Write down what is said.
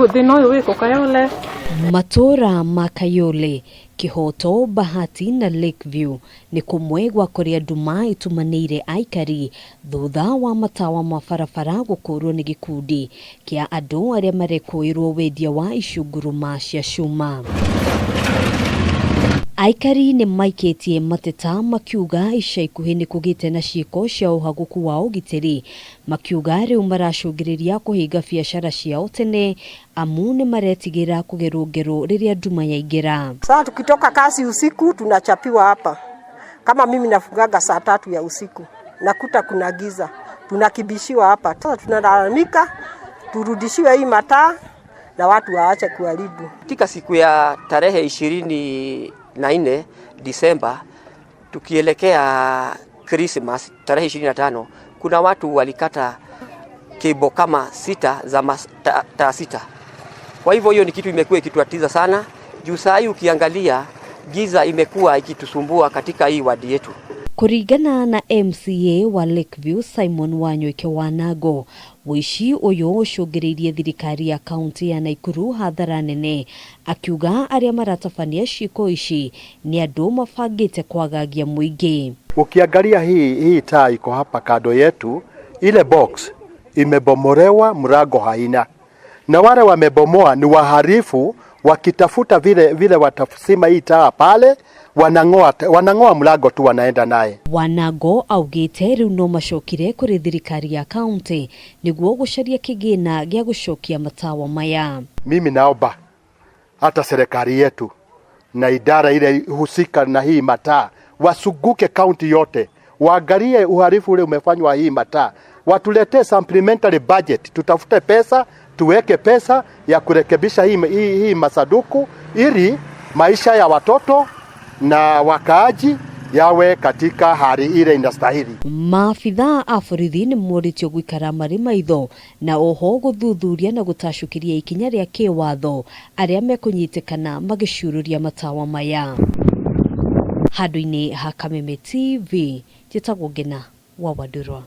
Thĩna ũyũ wĩkũ Kayole? Matũũra ma Kayole, Kĩhooto, Bahati na Lakeview nĩ kũmwe gwa kũrĩa nduma ĩtumanĩire aikari thutha wa matawa ma barabara gũkũrwo nĩ gĩkundi kĩa andũ arĩa marekũĩrwo wendia wa icunguruma cia cuma. Aikari nĩ maikĩtie mateta makiuga ica ikuhĩ nĩ kũgĩte na ciĩko cia ũhagũku wa ũgitĩri, makiuga rĩu maracũngĩrĩria kũhinga biacara ciao tene amu nĩ maretigĩra kũgerwo ngero rĩrĩa nduma yaingĩra. Sasa tukitoka kazi usiku tunachapiwa hapa. Kama mimi nafungaga saa 3 ya usiku, nakuta kuna giza, tunakibishiwa hapa. Sasa tunalalamika turudishiwe hii mataa na watu waache kuharibu. Katika siku ya tarehe 24 Disemba tukielekea Christmas tarehe 25, kuna watu walikata cable kama sita za taa sita. Kwa hivyo hiyo ni kitu imekuwa ikituatiza sana juu saa hii ukiangalia giza imekuwa ikitusumbua katika hii wadi yetu. Kũringana na MCA wa Lakeview Simon Wanyoike Wanago, ũici ũyũ ũcũngĩrĩirie thirikari ya kaunti ya Naikuru hathara nene, akiuga arĩa maratabania ciĩko ici nĩ andũ mabangĩte kwagagia mũingĩ. Ukiangalia hii taa iko hapa kando yetu, ile box imebomolewa, mlango haina, na wale wamebomoa ni waharifu wakitafuta vile vile watazima hii taa pale, wanang'oa mlango tu wanaenda naye. Wanago augĩte rĩu no macokire kũrĩ thirikari ya kaunti nĩguo gũcaria kĩgĩna gĩa gũcokia matawa maya. Mimi naomba hata serikali yetu na idara ile husika na hii mataa wasunguke kaunti yote, waangalie uhalifu ule umefanywa hii mataa, watuletee supplementary budget, tutafute pesa, tuweke pesa ya kurekebisha hii masaduku ili maisha ya watoto na wakaaji yawe katika hali ile inastahili. Maabithaa a borithi nĩ morĩtio gũikara marĩ maitho na oho gũthuthuria na gũtacũkĩria ikinya rĩa kĩwatho arĩa mekũnyitĩkana magĩcururia matawa maya. Handũ-inĩ ha Kameme TV, njĩtagwo Ngina wa Wandũrwa.